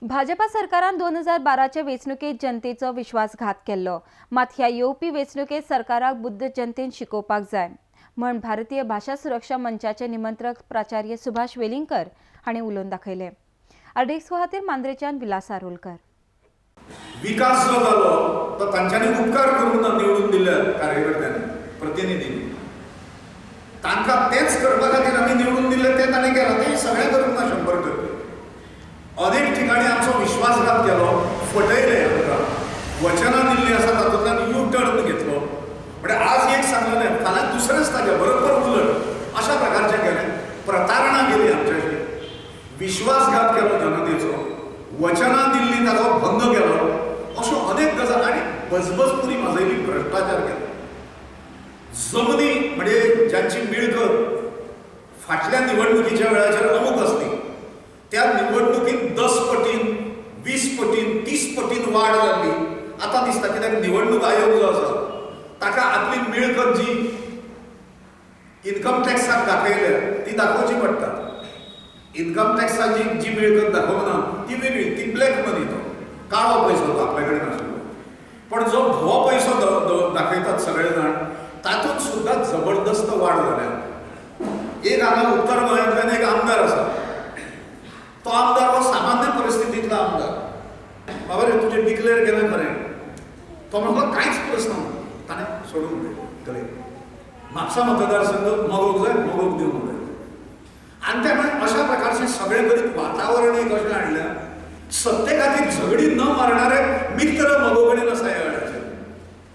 भाजपा सरकारान 2012चे वेंचणुकेत जनतेचो विश्वासघात केल्लो, मात ह्या येवपी वेंचणुकेत सरकाराक बुद्द जनतेन शिकोवपाक जाय म्हण भारतीय भाशा सुरक्षा मंचाचे निमंत्रक प्राचार्य सुभाष वेलिंगकर हांणी उलोवन दाखयलें. आरडीएक्स खातीर मांद्रेच्यान विलास आरोलकर. विकास जो जालो तो तांच्यांनी उपकार करून निवडून दिल्ल्या कार्यकर्त्यांनी, प्रतिनिधींनी, तांकां तेच करपा खातीर आमी निवडून दिल्ले, ते ताणें केलां, तें सगळें करूंक ना 100%. अनेक ठिकाणी आमचो विश्वासघात केलो, फटयले आमकां, वचनां दिल्लीं आसा तातूंतल्यान यू टर्न घेतलो. म्हणजे आज एक सांगलें फाल्यां दुसरेंच ताज्या बरोबर उलट अशा प्रकारचें केलें, प्रतारणा केली आमच्याशी, विश्वासघात केलो जनतेचो, वचनां दिल्लीं ताचो भंग केलो, अश्यो अनेक गजाल आनी बजबजपुरी माजयली, भ्रश्टाचार केलो. जमनी म्हणजे ज्यांची मिळकत फाटल्या निवडणुकीच्या वेळाचेर अमूक आसली त्या निवडणुकीत 10 पटीन 20 पटीन 30 पटीन वाड जाल्ली आतां दिसता. कित्याक निवडणूक आयोग जो आसा ताका आपली मिळकत जी इन्कम टॅक्साक दाखयल्या ती दाखोवची पडटा. इन्कम टॅक्साची जी मिळकत दाखोवना ती वेगळी, ती ब्लॅक मनी, तो काळो पयसो तो आपल्या कडेन आशिल्लो. पण जो धवो पयसो दाखयतात सगळे जाण तातूंत सुद्दां जबरदस्त वाड जाल्या. एक हांगा उत्तर गोंयांतल्यान एक आमदार आसा, तो आमदार हो सामान्य परिस्थितींतलो आमदार. बाबा रे तुजें डिक्लेअर केलें खरें, तो म्हणलो कांयच प्रस्न ना, ताणें सोडून दिलें. म्हापसा मतदारसंघ मगोक जाय, मगोक दिवंक जाय. आनी ते म्हळ्यार अशा प्रकारचें सगळें करीत वातावरण एक अशें हाडलें, सत्ते खातीर झगडी न मारणारे मित्र मगो कडेन आसा.